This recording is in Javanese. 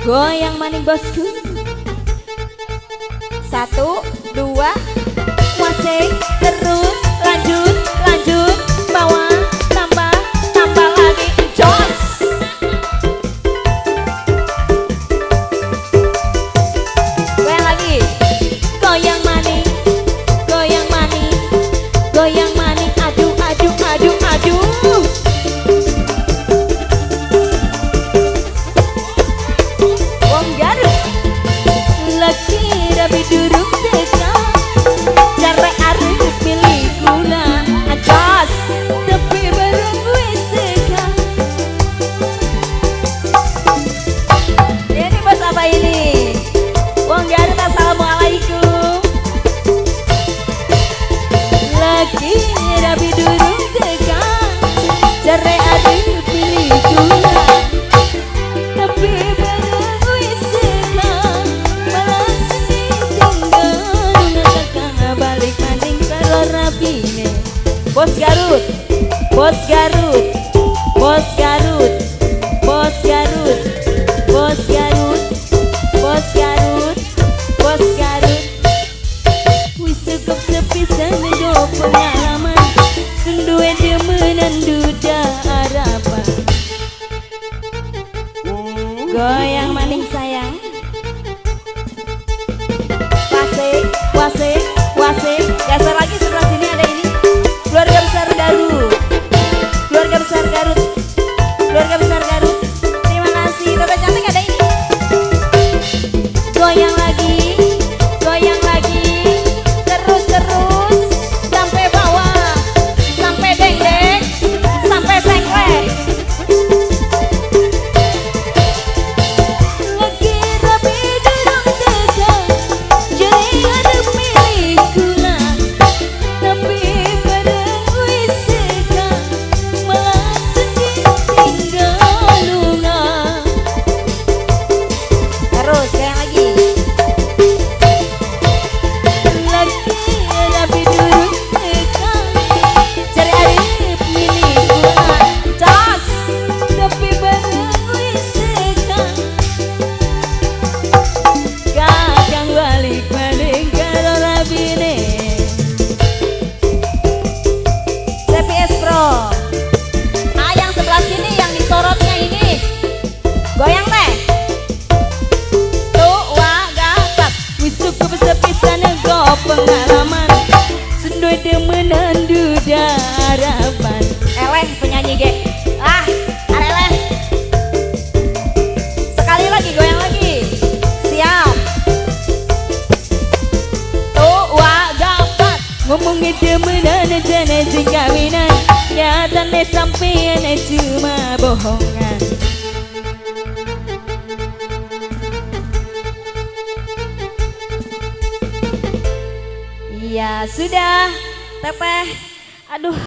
Goyang maning bosku. 1, 2, wasik terus lanjut lanjut bawah tambah tambah lagi jos. Goyang lagi. Goyang maning, goyang maning, goyang maning, aduh aduh aduh aduh. Wong Garut lagi rabi durung teka, cara arep milih kula ajas tapi bareng wis teka. Ini bos apa ini? Wong Garut, assalamualaikum. Lagi rabi durung teka, cara arep milih kula tapi bareng wis teka, malah sedih tinggal kakang balik maning karo rabine. Bos Garut, bos Garut, bos Garut, bos Garut, bos Garut, bos Garut, bos Garut. Wis cukup sepisan nggo pengalaman, sing duwe demenan duda harapan. Goyang maning sayang. Wasik, wasik, wasik. Geser lagi sebelah sini ada ini. Keluarga besar Garut, keluarga besar Garut, keluarga besar Garut. Terima kasih. Teteh cantik ada ini. Goyang lagi, goyang lagi, terus terus sampai bawah, sampai dengdeng, sampai sengklek. Lagi rabi durung teka, jadi arep milih kula, tapi bareng wis teka, malah sedih tinggal lunga. Terus goyang lagi. Lagi rabi durung teka, cari arep milih kula, cas, tapi bareng wis teka, kakang balik maning karo rabine. CPS Pro. Ah, yang sebelah sini yang disorotnya ini. Goyang teh. Tuh wa gapak. Wis cukup sepisan nggo pengalaman, sendoi demenan duda harapan. Eleh penyanyi ge. Ah, areleh. Sekali lagi goyang lagi. Siap. Tuh wa gapak. Ngomongin demenan jane sing kawinan, nyatane sampeyan cuma bohongan. Iya sudah, teteh. Aduh.